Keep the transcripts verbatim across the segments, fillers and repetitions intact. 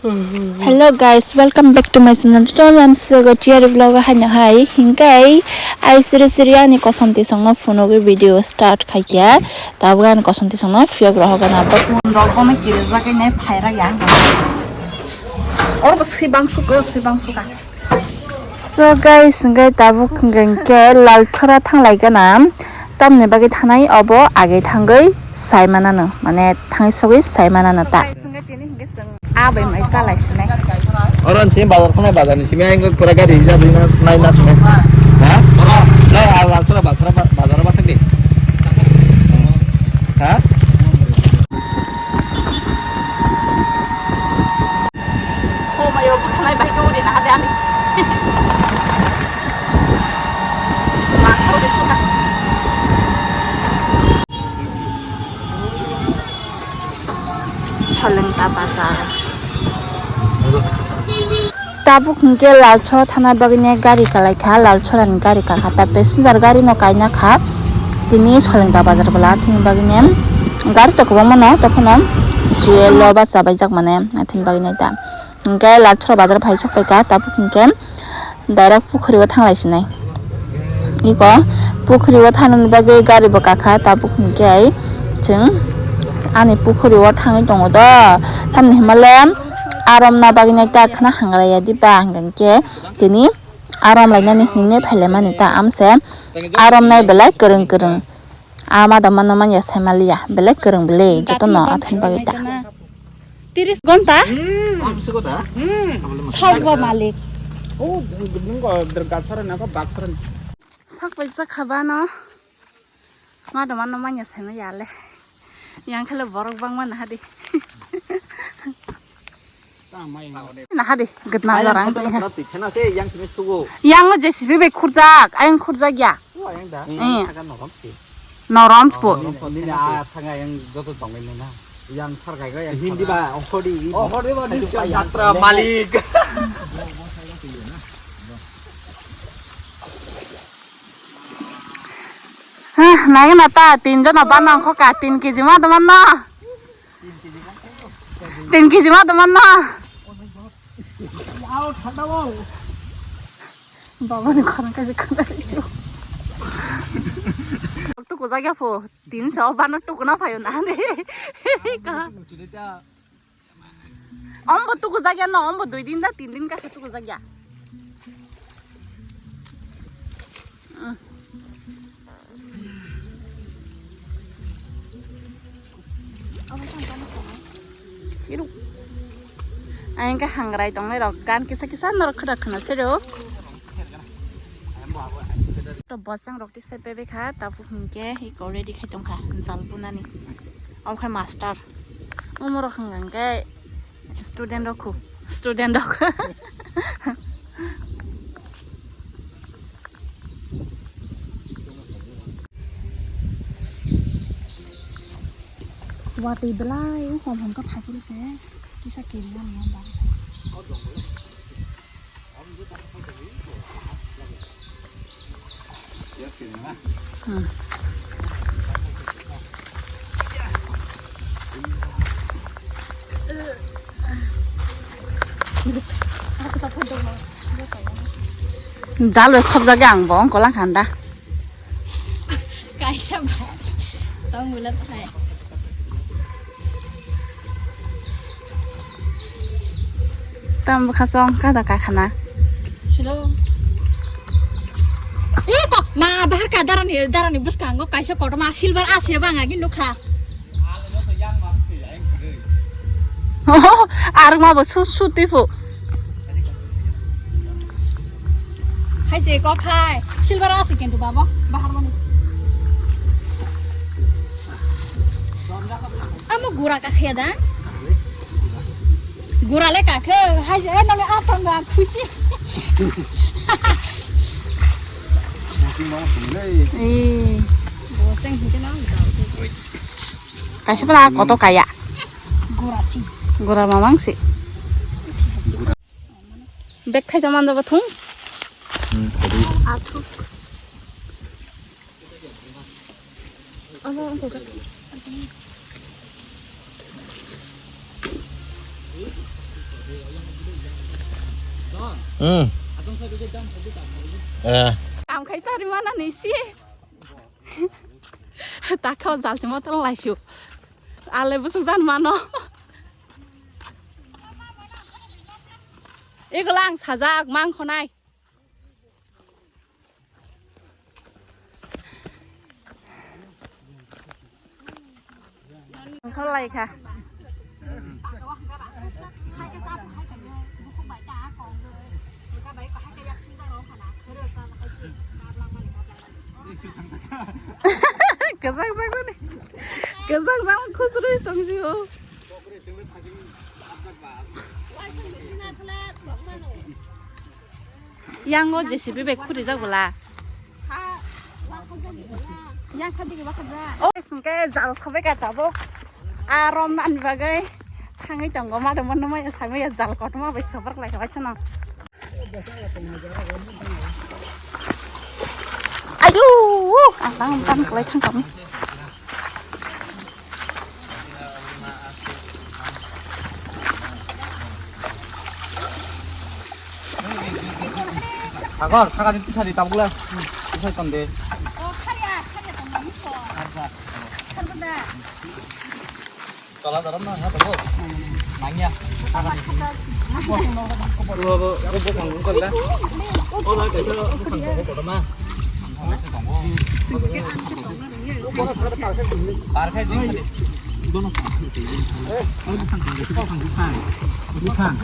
Hello guys, welcome back to my channel. Today I'm so good here vlog haino hai hinkai ai siri siri ani kosom tisongno phunugwi video start khaikya. Tabuk ani kosom tisongno phiyok rohok gana. Rok bono kirijak nai phaira yang. Or bo sibang suko sibang suka. So guys, hinkai tabuk hinkai ke Lalchora thanglai gana. Tamni bagwi thanai obo age thangwi sai manano, mane thangwi sogwi sai manano ta. Guys, hinkai tini hinkai chwng abai mai chalai sinai. Oro ni simi bazar khonai bazar ni simi ang pura gari hijab rina nai na sinai. Ha? Oro. Nai al al sora bazar ba bazar ba thangdi. Ha? Homayo bwkhanai bai khe uri naha de ani. Ma khoroknwi suka. Solengta bazar. Tabuk hinkhe Lalchora thana bagwini gari kalai kha, Lalchorani gari kakha ta passenger gari no kaina kha. Tini Solengta bazar bwla thini bagwini gari to kwbangma no, tokhono serial o bachabaijak mane thini bagwini ta. Hinkhe Lalchora bazar phai sok paikha, tabuk hinkhe direct pukhuri o thanglai sinai. Iko pukhuri o thanani bagwi gari bo kakha, tabuk hinkhe ai chwng ani pukhuri o thangwi tongo do. Tamni hwnmale arom na bagwi nai ta khna hangraya diba, hinkhe tini arom lainani hinwi phailaimani ta amse arom nai belai kwrwng kwrwng. Ama da mano manya sai maliya, belai kwrwng belai jotono athani bagwi ta. Tiris gonta? Hmm. Sabo malik. Oh, nung ko derga sara na ko bak sara. Sak bai sak khaba no. Ma da mano manya sai maliya le. Yang khale borok bang mana hadi. Naha de, gitna jorang tongha. Yang o J C B bai khurjak, ayang khurjak ya. Eh. Norom spo. Hindi ba, ongkhodi. Ongkhodi ba, jatra malik. Hah, nai na ta, tin jona bana ongkho ka, tin kg ma dama na. Tin kg ma dama na. Baba ni khorang kaisa khana riksu. Tuku jagya pho, tin sa bana tuku na phayo na de. Ka. Ombo tuku jagya no, ombo dui din da tin din ka tuku jagya. Mm. Siru. Ayang ka hangrai tongnai rok gan kisa kisa norok khada khana siru. To bosang rok tisa bebe kha, tabu hingke iko ready khai tongkha jal punani. Omo khai master. Omo rok hingke student rok khu, student rok. Watwi belai o hom hom khe phai phuru se kisa kiri mani ya ba. Hmm. Jal bai khobjak ang bo ongkol ang khan da. Kaisa bai. Tong ulat hai. Tam bwkha chong ka da ka khana. Hello. Iko ma bahar ka darani darani bwskango kaisa kotorma silver ase bang agi nukha. Arwngma bo su su twi phu. Hai se kok hai silver ase kintu babo bahar mani. Amo gura ka khaya da. Gura le ka khe hai se nang athang ba khusi. Eh. Bo seng hite na. Kaisa pala koto kaya. Gura si. Gura mamang si. Bek thaisa manjago thung. Hmm, tadi. Athuk. Abo ang kok. Hmm. Eh. Kam khai sari mana nisi. Takha jal chuma tong laisu. Ale busuk jan mano. Ego lang sajak mang khonai. Khalai kha. Kwchak jak mani. Kwchak jak khusrwi tongsi o. Yang o J C B bai khuri jak bwla. O, hwnkhe jal sabai kha tabuk. A rom nani bagwi thangwi tongo, ma tongma nw maya samaya jal kotorma bai sobrak lai kha baithano. Ayu, ang tang tang kwlai thang tong. Sagor, saka di tisari tabukla. Tisai tonde. Tola daram na, ya, tabuk. Nangya. Saka di. Ola kaisa bupang tongo kotorma. Tarkhe din sadi. Dono. Bupang, bupang, bupang. Bupang.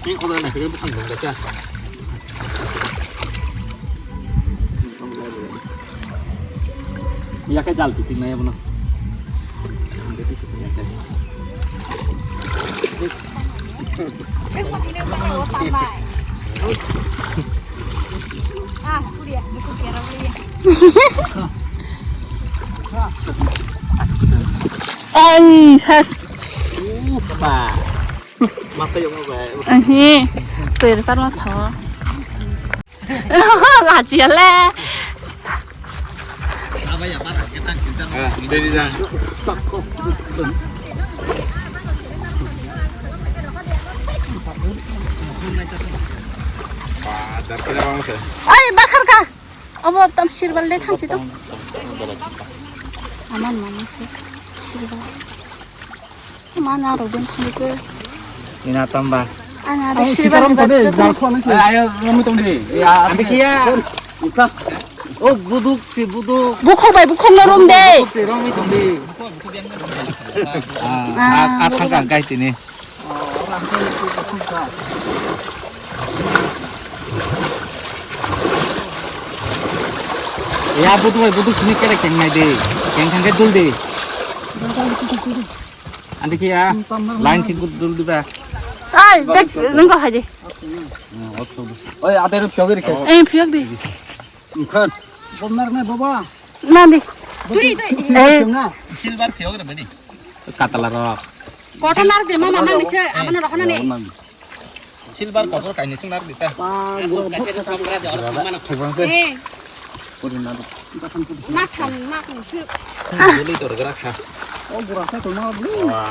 Ni khoda na khe bupang tongo kaisa. Yakhe jal pitik nai abono. Ang sas. Masa yang apa? Ahi, tuir sar masa. Lachi ale. Ai, bakar ka. Obo tam sirbal de thansi to. Aman mama se sirbal. Mana rok ben thangke. Ina tamba. Ana rok sirbal ni bachcha. Ayo, romi tongdi. Ya, abi kiya. Uka. O buduk si buduk. Bukhok bai bukhok na rom de. Buduk si romi tongdi. Ah, ah, thangka gai tini. Ya, buduk bai buduk sini kerek keng nai de. Keng thangke dul de. Andi ke ya, line ke dul diba. Ai, bek nunggu aja. Oi, ada rupiah gini kan? Eh, piak di. Bukan. Benar nih, Baba. Nanti. Eh, silver piak nih, mana? Katala rok. Kotor nar de, mama, mang nise, abana rokona ne. Silver kotor kaini sing nar dita. Eh. Matham mak nise. Beli tor gerak khas.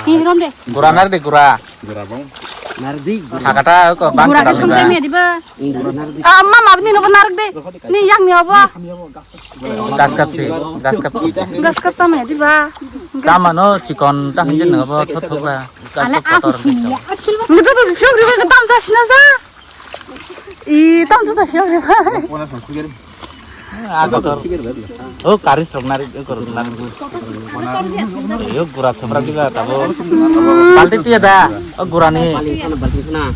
Ki rom de. Gura nar de gura. Gura bang. Nar di. Hakata ko bang. Gura ke songkai me diba. Ah, mama, abni no narwk de. Ni yang ni obo. Gas kap si, gas kap. Gas kap sama ya, diba? Tama no chikon ta hinjin no obo, thot thot ba. Gas kap kotor ni so. Ngi to to phiyok riba, tam sa sina sa. I, tam to to phiyok riba. Aga tor. O karis rok nari, o korok nari. Yo gura samra diba tabo. Balti tiya da. O gura ni.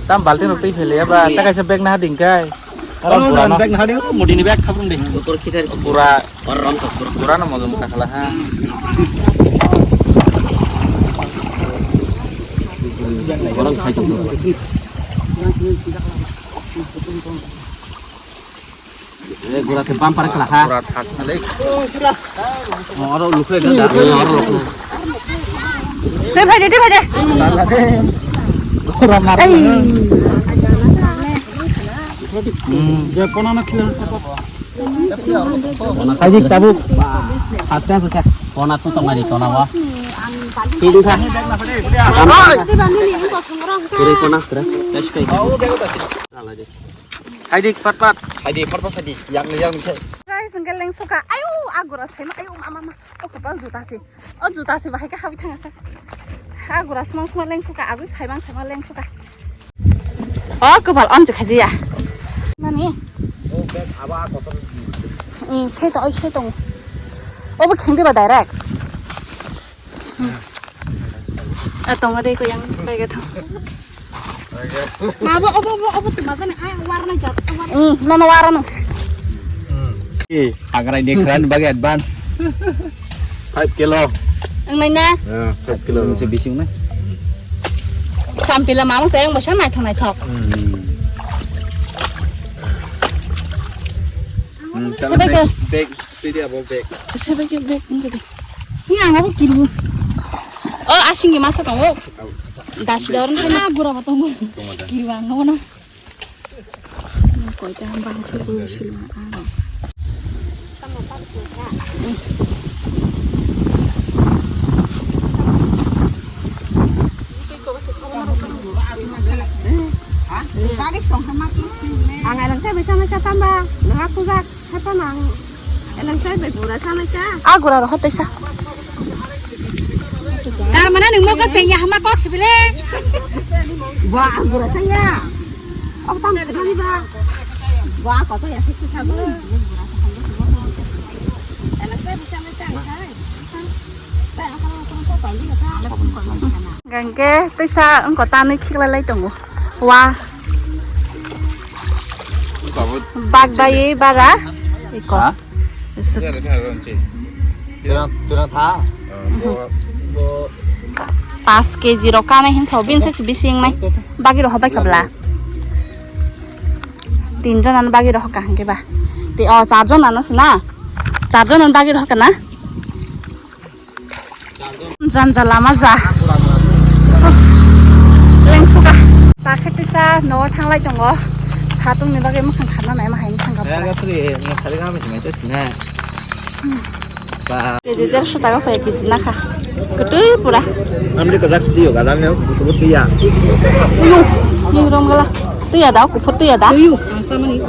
Tam balti rok twi phele ya ba. Ta kaisa bag na ding kai. Oro gura no. Bag na hadi, modi ni bag khabrung de. Gura. Gura no mojom kakhala ha. Orang sai tu. Eh, gura se bumper kala ha. Gura thas nalai. Oh, oro lukle da, da, oro lukle. Te phai de, te phai de. Gura mar. Ai. Hmm. Je kono na khila. Kaidik tabuk. Aste aste. Kona tu tongari kona wa. Kiri kha. Kiri kona kira. Kaidik pat pat. Kaidik pat pat kaidik. Yang yang khe. Guys, engke lengsuka. Ayu, agura saima. Ayu, mama, mama. O kopal juta si. O juta si bahai khe habwi thang asa. Agura sumang sumang lengsuka. Agwi saimang saimang lengsuka. O kopal on chukha jiya. Nani? O bag aba kotor. Seto, oi seto. Obo khengdi ba direct. A tongo de ko yang bai ga thong. Mabo obo obo obo tuma jani ai warna jat. Nono warna. Hagrai de kran bagi advance. Five kilo. Ang nai na. Five kilo. Bisa bising na. Sampila mamang sayang basa naithok naithok. Sabai ke. Bag, speed ya bo bag. Sabai ke bag ngi de. Ni ang abo kiru. O asing ge masa tongo. Dasi dorong na gura ba tongo. Kiru ang abo na. Koita bangsa guru silma aro. Ang alang sa bisa na sa tamba. Nang aku jak. Hata nang. Elang sai bai gura sanai ka. A gura ro hotai sa. Kar mana nung mo ka penya hama kok sibile. Wa a gura saya. Aku tam kali ba. Wa ko to ya sik sik sabu. Elang sai bisa mai sai. Gangke tisa engko tanwi khiklai lai tongo. Wa. Bak bai bara. Iko. Ha? Turang, turang tha. Pas keji rok kanai hin so bin sa bising nai. Bagi rok hobai kabla. Tin jon ano bagi rok ka hingke ba. Ti o char jon ano sina. Char jon ano bagi rok ka na. Janja lama ja. Lengsuka. Takhe tisa nogo thanglai tongo. Satung ni bagwi mukhang kharna nai ma haini thangkha. Ya, gatri, ni sari kami sima itu sini. Ba. Keji derso taka koi keji nakha. Ketui pura. Amri kajak tiyo, kadang yang kutu kutu ya. Uyu, ni rom gala. Tuya da, kupur tuya da. Uyu, ang sama ni.